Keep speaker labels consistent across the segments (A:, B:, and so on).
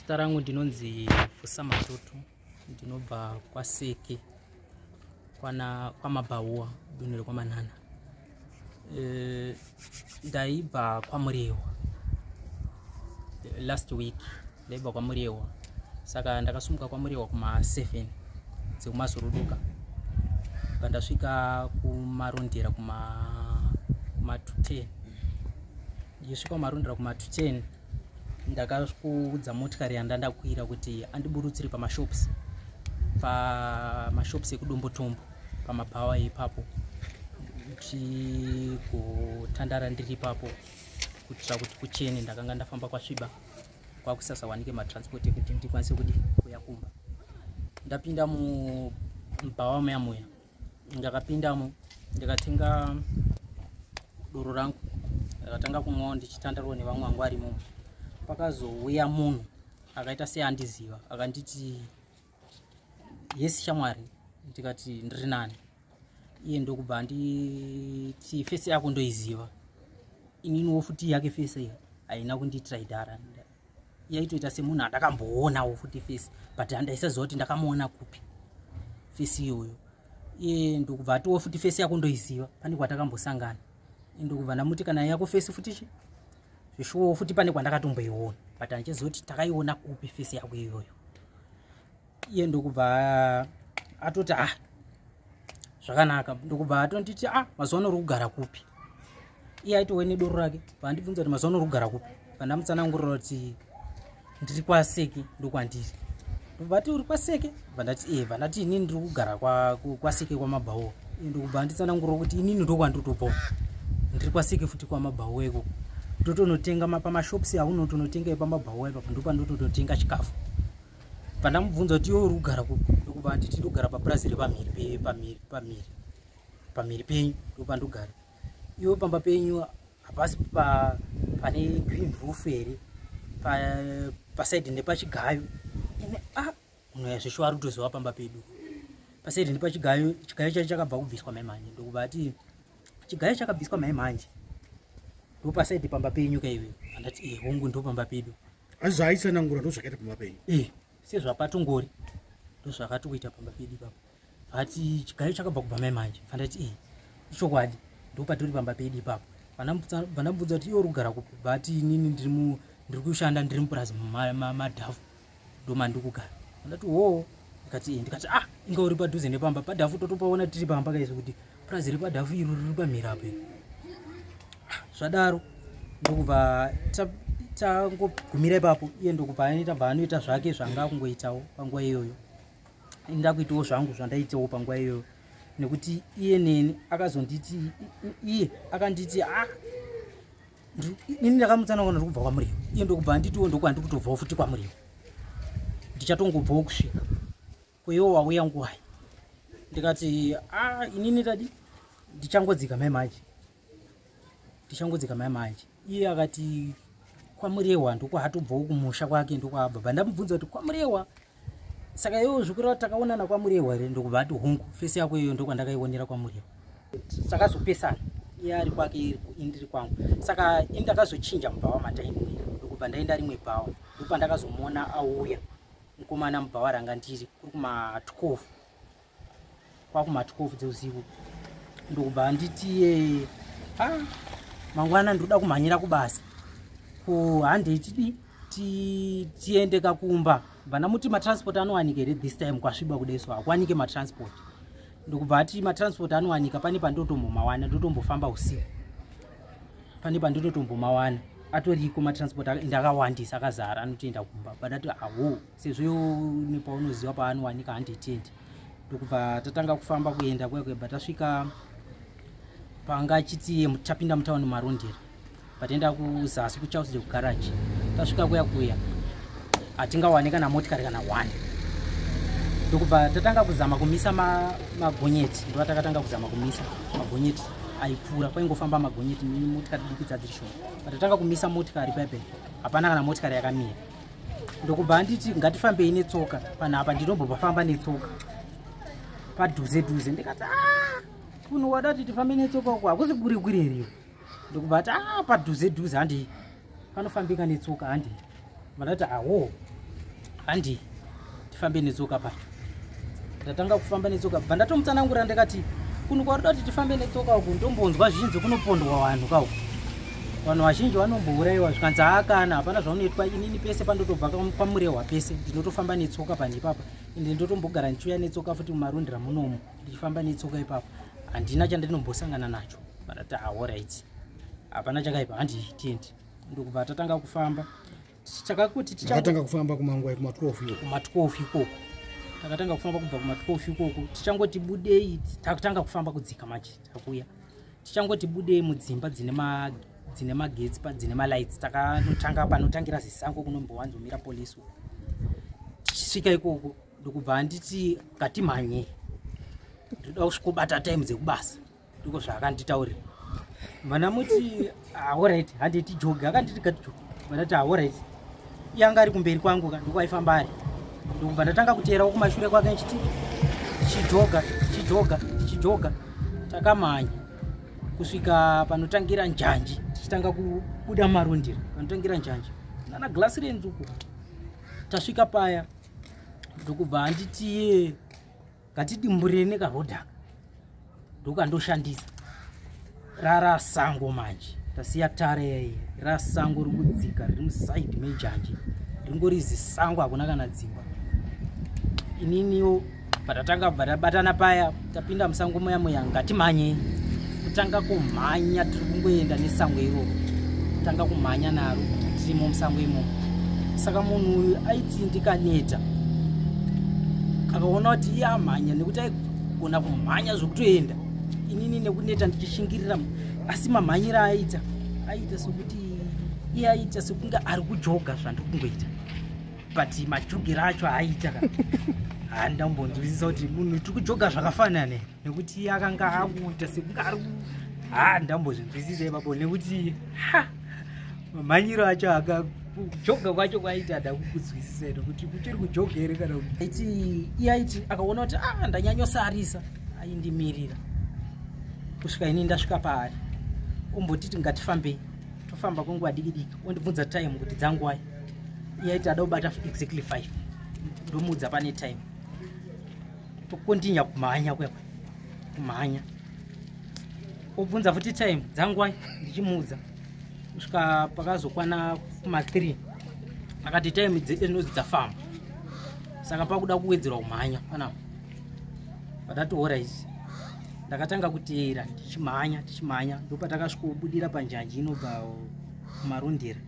A: Zita rangu ndinonzi Fusa Matutu, ndinobva kwaSeke kwana kwaMabhaua, dunhu rekwaManana. Ndaibva kwaMurewa last week, ndaibva kwaMurewa, saka ndakasumuka kwaMurewa kuma 7 dzekumazuruduka. Pandasvika kuMarondera kuma 2:10, ndichisvika kuMarondera kuma 2:10, ndakakuudza motikari yandandakwira kuti andiburutsire pamashops ekuDombotombo, pamabhawa ipapo, ndichigotandara ndiri ipapo kuitira kuti kuchene. Ndakanga ndafamba kwasviba, kwakusasawanike matransport ekuti ndikwanise kudi kuya kumba. Ndapinda mubhawa muya muya, ndakapindamo, ndikatenga doro rangu, ndakatanga kumwawo ndichitandarwa nevamwe vangu varimomo. Pakazouya munhu akaita seandiziva, akanditi, "Yes shamwari." Ndikati, "Ndiri nani." Iye ndokubva anditi, "Face yako ndoiziva ininiwo." Futi yake face iyo haina kundiitira idhara, yaitoita semunhu andakamboonawo futi face, but handaisaziva kuti ndakamuona kupi face iyoyo. Iye ndokubva atiwo futi, "Face yako ndoiziva, pane kwatakambosangana." Ndokubva ndamuti, "Kana yako face futi chi zvishuwo futi pane kwandakatomboiona, but handichiziva kuti takaiona kupi face yako iyoyo." Iye ndokubva atoti, "Ah, zvakanaka." Ndokubva atonditi, "Ah, mazuva ano uri kugara kupi?" Iye aitove nedoro rake, vandibvunza kuti, "Mazuva ano uri kugara kupi?" Vandamutsanangurira kuti ndiri kwaSeke, ndokwandiri. Ndobva, "Uri kwaSeke?" Vandati, "E." Vandati, "Inini ndiri kugara kwaSeke, kwaMabhawa." Ndokubva anditsanangurira kuti inini ndokwandotobvawo, ndiri kwaSeke futi, kwaMabhawa ikoko. Ndotonotenga pamashops aunotonotenga ipamabhawa ipapo, ndopandotonotenga chikafu. Pandamubvunza kuti, "Iwe uri kugara kupi?" Ndokubva anditi, "Ndogara papurazi repamhiri, pamhiri, pamhiri, pamhiri penyu ndopandogara." "Iwe pamba penyu hapasi pane green roof here, paside nepachigayo?" Ah, munhu zveshuwa ari kutoziva pamba pedu paside nepachigayo. Chigayo chacho chakabva kubviswa mai manje. Ndokubva ati, "Chigayo chakabviswa mai manje, ndo paside pamba penyu kaiwe?" Andati, "E, hongu, ndo pamba pedu."
B: Asi zvaaitsanangura ndo zvakaita pamba penyu?
A: E, sezvapatongori ndozvakatokuita pamba pedu ipapo. Vati, "Chigayo chakabva kubva mai manje." Vandati, "E, ichokwadi, ndo patori pamba pedu ipapo." Vandamubvunza kuti, "Iwe uri kugara kupi?" Vati, "Inini ndiri kushanda, ndiri mupurazi madhafu, ndo mandiri kugara." Vandati, "Hoo." Ndikati, "E." Ndikati, "Ah, inga uri padhuze nepamba padhafu, totopaona tiri pamba kaizvo kuti purazi repadhafu iro riri pamhiri apo." Ah, zvadaro ndokubva tangogumira ipapo. Iye ndokubva anoita, bva anoita zvake zvanga akungoitawo panguva iyoyo. Ndakuitawo zvangu zvandaitawo panguva iyoyo, nekuti iye neni akazonditi, iye akanditi, "Ah, inini ndakamutsanangura ndiri kubva kwaMuriwo." Iye ndokubva anditiwo, "Ndokwandiri kutobvawo futi kwaMuriwo, ndichatongobvawo kusvika kweiwo. Wauya nguwai?" Ndikati, "A, inini tadi ndichangodzika mai manje, ndichangodzika mai manje." Iye akati kwaMurewa ndokwaatobvawo, kumusha kwake ndokwaabva. Bva ndamubvunza kuti, "KwaMurewa, saka iwo zvikureva takaonana kwaMurewa here?" Ndokubva ati, "Hongu, face yako iyoyo ndokwandakaionera kwaMurewa." Takazopesana, iye ari kwake, ini ndiri kwangu. Saka ini ndakazochinja mubhawa matainwira, ndokubva ndaenda rimwe bhawa. Ndopandakazomuona auya mukomana mubhawa ranga ndiri, kuri kuma 12, kwakuma 12 dzeusiku. Ndokubva anditi iye, "Ah, mangwana ndoda kumhanyira kubasa, ko handei tidi tiende kakumba?" Bva ndamuti, "Matransport anowanika here this time kwasviba kudai? So hakwanike matransport." Ndokubva ati, "Matransport anowanika, pane pandotombomawana, ndotombofamba usiku, pane pandototombomawana, atoriko matransport ndakawandisa, akazara, anotoenda kumba." Bandati, "Awo, sezvo nepaunoziva paanowanika, handitendi." Ndokubva tatanga kufamba kuenda kuya. Tasvika panga achiti tapinda mutauni Marondera, pataenda kuzasi kuCharles kugarage, tasvika kuya kuya hatingawane kana motikari kana one. Ndokubva tatanga kuzama kumisa magonyeti. Ndova takatanga kuzama kumisa magonyeti aipfuura, kwaingofamba magonyeti nemotikari diki dzadziri shoma. Patatanga kumisa motikari paipai, hapana kana motikari yakamira. Ndokubva anditi, "Ngatifambei netsoka panapa, ndinombofamba netsoka padhuze dhuze." Ndikati, "Ah, kuno wada kuti tifambe netsoka uko hakusi kuri kuri here?" Ndokubva ati, "Ah, padhuze dhuze, handei, panofambika netsoka, handei." Vandati, "Awo." Handi tifambe netsoka pacho. Ndatanga kufamba netsoka, bva ndatomutsanangurira ndakati kunhu kwaruda kuti tifambe netsoka uku ndombonzwa zvinzi kunopondwa vanhu kauku, vanhu vazhinji vanombourayiwa. Zvikanzi haakana, hapana zvaunoitwa, inini pese pandotobva kwaMurehwa pese ndinotofamba netsoka panhu ipapa, ende ndotombogara ndichiuya netsoka futi mumarondera munomu ndichifamba netsoka ipapo, handina chandinombosangana nacho. Vandati alright, hapana chakaipa, handi tiendi. Ndokubva tatanga kufamba. Chakakuti
B: Takatanga kufamba kumanguva kuma12 ikoko?
A: Kuma12 ikoko takatanga kufamba, kubva kuma12 ikoko tichangoti budei, takutanga kufamba kudzika manje, takuya tichangoti budei mudzimba dzine magetsi, dzine malights, takanotanga panotangira zisango kunombowanzomira polisi uko. Tichisvika ikoko ndokubva anditi ngatimhanye, ndoda kusvikobata time dzekubasa. Ndiko zvaakanditaurira. Vanamuti alright, handi tijoge. Akanditi ngatijoge. Vandati alright. Iye anga ari kumberi kwangu ka, ndokwaifamba ari. Ndokubva ndatanga kuteerawo kumashure kwake nchiti tichijoga, tichijoga, tichijoga. Takamhanya kusvika panotangira njanji, tichitanga kubuda Marondera panotangira njanji nana Grasslands uko. Tasvika paya ndokubva anditi ngatidimburire nekarodhi aka, ndokandoshandisa rarasango manje. Tasiya tare yaiyi, rasango riri kudzika riri musaidi menjanji, ringori zisango, hakuna kana dzimba. Ininiwo patatanga bva tabatana paya, tapinda musango muya muya, ngatimhanyei. Kutanga kumhanya, tiri kungoenda nesango iroro, kutanga kumhanya naro tirimo musango imomo. Saka munhu uyu aiti ndikaneta, akaona kuti iye amhanya, nekuti aigona kumhanya zvokutoenda, inini nekuneta ndichishingirira, asi mamhanyiro aita aita sekuti iye aita sekunge ari kujoga zvandiri kungoita, but majogero acho aaita ka, handambonzwisisa kuti munhu tiri kujoga zvakafanana here, nekuti iye akanga akuita sekunge ari, ha, ndambozvinzwisisa ipapo, nekuti ha, mamhanyiro acho aka kujoga kwacho kwaita hada kukunzwisisa, nekuti kuchiri kujoga here kana kuti aiti iye aiti akaona kuti a ndanyanyosarisa, aindimirira kusvika ini ndasvika paari, ombotiti ngatifambei. Tofamba kwenguva diki diki, ondibvunza time kuti dzanguwai. Iye aiti ada kubata exactly 5, ndomuudza pane time. Tokontinya kumhanya kuya kumhanya, obvunza futi time dzanguwai, ndichimuudza kusvika pakazokwana kuma3, akati time dzinodzi dzafamba, saka pakuda kuwedzerwa kumhanya panapa. Patati alright, ndakatanga kuteera tichimhanya, tichimhanya, ndopatakasvikobudira panjanji inobva kuMarondera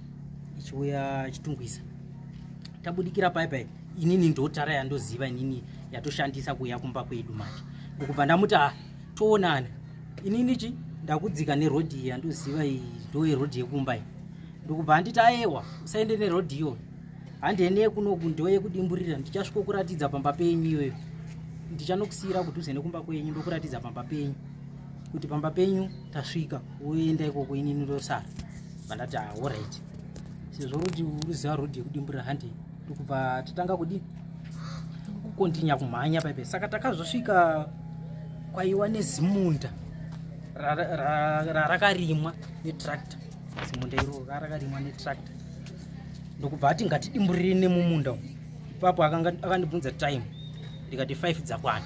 A: ichiuya Chitungwiza. Tabudikira pai pai, inini ndotara yandoziva inini yatoshandisa kuuya kumba kwedu manje. Ndokubva ndamuti ah, toonana, inini chi ndakudzika nerodhi iyi yandoziva iyi, ndo yerodhi yekumba iyi. Ndokubva anditi aewa, usaende nerodhi iyoyo, handiende kunoku, ndo yekudimburira, ndichasvikokuratidza pamba penyu iyoyo, ndichanokusiyira kudhuze nekumba kwenyu, ndokuratidza pamba penyu kuti pamba penyu tasvika, woenda ikoko, inini ndosara. Vandati alright, sezvo kuti uruziva rodhi yekudimburira, handei. Ndokubva tatanga kudi kukontinya kumhanya paipe. Saka takazosvika kwaiwa nezimunda rarakarimwa netractor, zimunda iroro rarakarimwa netractor. Ndokubva ati ngatidimburire nemumunda umu. Ipapo akandibvunza time, ndikati 5 dzakwana.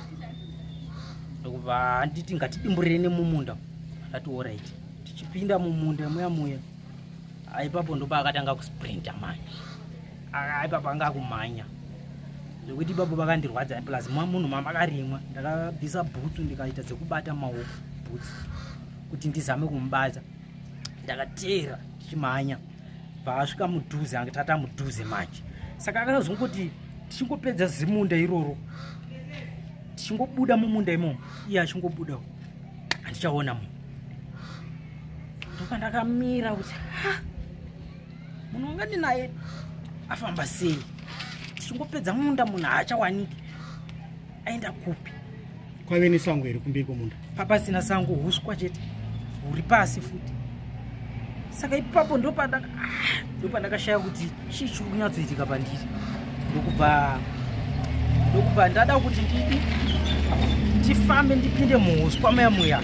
A: Ndokubva anditi ngatidimburire nemumunda umu. Akati alright. Tichipinda mumunda muya muya, ipapo ndopa akatanga kusprinta manje. Ipapo anga akumhanya zvekuti ipapo vakandirwadza, plus munhu mamakarimwa, ndakabvisa bhutsu ndikaita dzekubata maoko bhutsu kuti ndizame kumubata. Ndakateera tichimhanya, bvaasvika mudhuze, anga tata mudhuze manje. Saka akazongoti tichingopedza zimunda iroro, tichingobuda mumunda imomo, iye achingobudawo, handichaona munhu. Ndopandakamira kuti ha, munhu wanga ndinaye afamba sei? Tichingopedza munda, munhu haachawaniki, aenda kupi?
B: Kwaive nesango here kumberi kwomunda?
A: Papasina sango, huswa chete huri pasi futi. Saka ipapo ndopandakashaya kuti chii chiri kunyatsoitika pandiri. Ndokubva ndada kuti ndidi ndifambe ndipinde muhuswa muya muya.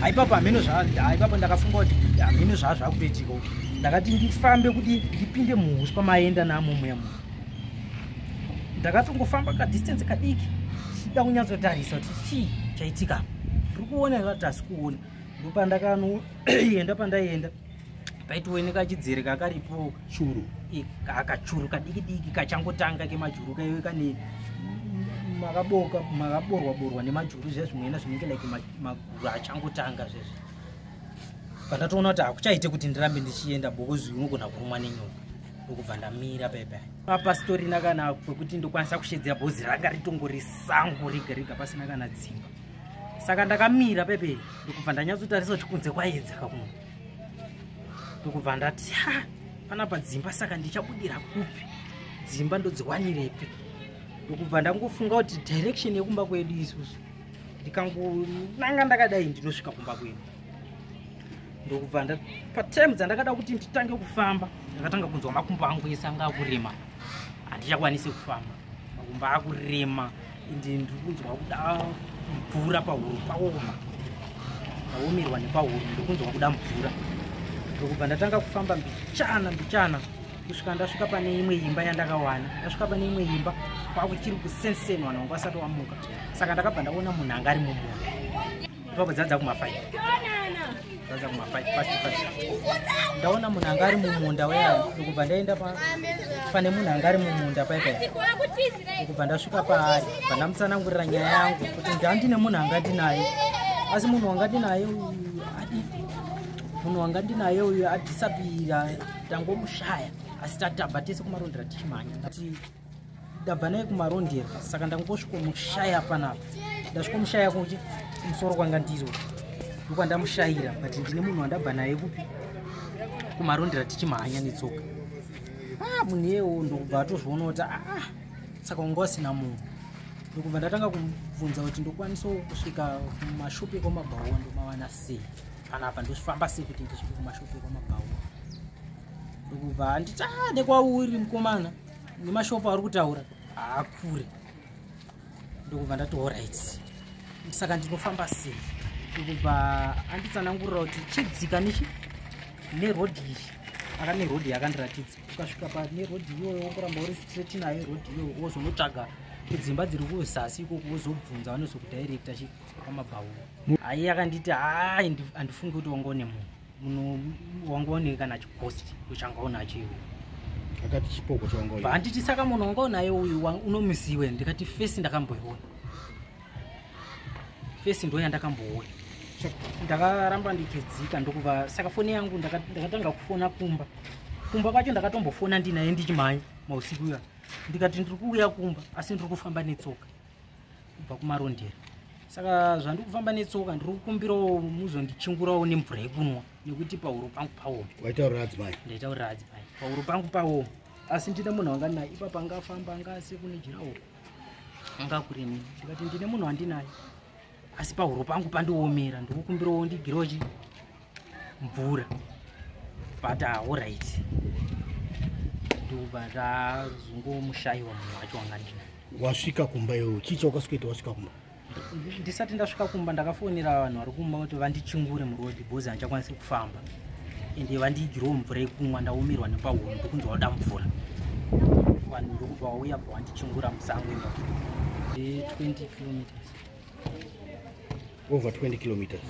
A: Haipapo hameno, haipapo ndakafunga kuti hameno zvaa zvakutoitika. Ndakati ndifambe kuti ndipinde muhuswa maenda namo muya muya. Ndakatongofamba kadistance kadiki chida kunyatsotarisa kuti chii chaitika, ndiri kuona here kuti hasi kuona. Ndopandakanoenda, pandaienda paitooneka chidzere kakaripo.
B: Churu.
A: Kachuru kadiki diki kachangotanga kemajuru, kaive kane makaboka makaborwa borwa nemajuru zviya zvimwena zvinenge like maguru achangotanga zvezvi. Pandatoona kuti hakuchaite kuti ndirambe ndichienda because unogona kurumwa nenyoka, ndokubva ndamira paipai papasitorina kana kwekuti ndokwanisa kushedzera bhozi, ranga ritongori sango rega rega pasina kana dzimba. Saka ndakamira pepe, ndokubva ndanyatsotarisa kuti kunze kwaedza kakuno, ndokubva ndati, ha, panapa dzimba, saka ndichabudira kupi? Dzimba ndodziwanirepi? Ndokubva ndangofunga kuti direction yekumba kwedu isusu, ndikangonanga ndakadai ndinosvika kumba kwedu. Ndokubva patime dzandakada kuti nditange kufamba, ndakatanga kunzwa makumbo angu ese anga akurema, handichakwanisi kufamba, makumbo akurema, ende ndiri kunzwa kuda mvura, pahuro paoma, ndaomerwa nepahuro, ndiri kuda mvura. Ndokubva ndatanga kufamba mbichana mbichana kusvika ndasvika pane imwe imba yandakawana. Ndasvika pane imwe imba kwakuchiri kusenseni, vanhu vanga vasati vamuka. Saka ndakabva ndaona munhu anga ari mumunda ipapo, dzadza kuma5, dzadza kuma5 past 5. Ndaona munhu anga ari mumunda weya, ndokubva ndaenda pane munhu anga ari mumunda paipai, ndokubva ndasvika paari, bva ndamutsanangurira nyaya yangu kuti ndandine munhu anga ndinaye, asi munhu wanga ndinaye uyu adi, munhu wanga ndinaye uyu adisapira, ndangomushaya, asi tatabva tese kumarondera tichimhanya, ndati ndabva naye kumarondera, saka ndangosvikomushaya panapa. Ndasvikomushaya kuchi kumusoro kwanga ndiro ndokwandamushayira, but ndine munhu wandabva naye kupi kumarondera tichimhanya netsoka. Ah, munhu iyewo ndokubva atozviona kuti ah, saka wanga wasina munhu. Ndokubva ndatanga kubvunza kuti ndokwanisawo kusvika kumashopu ekwamabhawa, ndomawana sei panapa, ndosvifamba sei kuti ndisvike kumashopu ekwamabhawa? Ndokubva handiti, ah, nekwauri mukomana, nemashopu ari kutaura haakure. Ndokubva ndati, alright, saka ndinofamba sei? Ndokubva anditsanangurira kuti chidzika nechi nerodhi iyi, akane rodhi yakandiratidza, ukasvika pane rodhi iyoyo wongoramba uri straight nayo rodhi iyoyo, wozonotsvaga kudzimba dziri kuzasi ikoko, wozobvunza, vanozokudirecta chi kwamabhawu. Hai, akanditi, hai, handifungi kuti wanga une munhu, munhu wanga une kana chighost changa unacho iwe.
B: Akati chipoko chawanga?
A: Handiti, saka munhu wanga unaye uyu unomuziwe? Ndikati, face ndakamboiona, face ndo yandakamboona. Ndakaramba ndichidzika, ndokuva saka foni yangu ndakatanga kufona kumba. Kumba kwacho ndakatombofona ndinaye ndichimhanya mausiku uya, ndikati ndiri kuuya kumba, asi ndiri kufamba netsoka kubva kumarondera, saka zvandiri kufamba netsoka ndiri kukumbirawo muzondichingurawo nemvura yekunwa nekuti pahuro pangu paoma.
B: Waitaurira adzimai?
A: Ndaitaurira adzimai, pahuro pangu paoma, asi ndine munhu wanga naye ipapa, angafamba anga asi kune jira uko anga kuremini. Ndikati ndine munhu wandinaye, asi pahuro pangu pandiomera, ndikukumbirawo ndigirewo chi mvura. But alright, ndobva ndazongomushayiwa munhu wacho wanga ndinaye.
B: Wasvika kumba iyoyo, chii chawakasweta wasvika kumba?
A: Ndisati ndasvika kumba ndakafonera vanhu vari kumba kuti vandichingure murodhi because handichakwanisi kufamba, ende vandiigirewo mvura yekumwa, ndaomerwa nepahuro, ndikunzwa kuda mvura. Vanhu ndokubva vauya, bva vandichingura musango ipapo 20 kilometers.
B: Over 20 kilometers.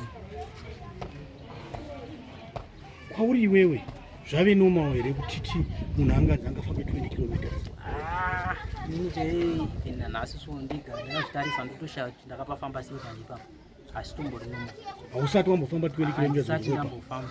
B: Kwauri iwewe zvave normal here kutiti munhu anganzi angafambe 20 kilometers?
A: Ah, inini chai even nanhasi so ndiga ndakazvitarisa ndotoshaya kuti ndakapafamba sei kanje ipapo, asi tombori normal.
B: Hausati wambofamba 20 kilometers
A: Handisati
B: muropa?
A: Ndambofamba.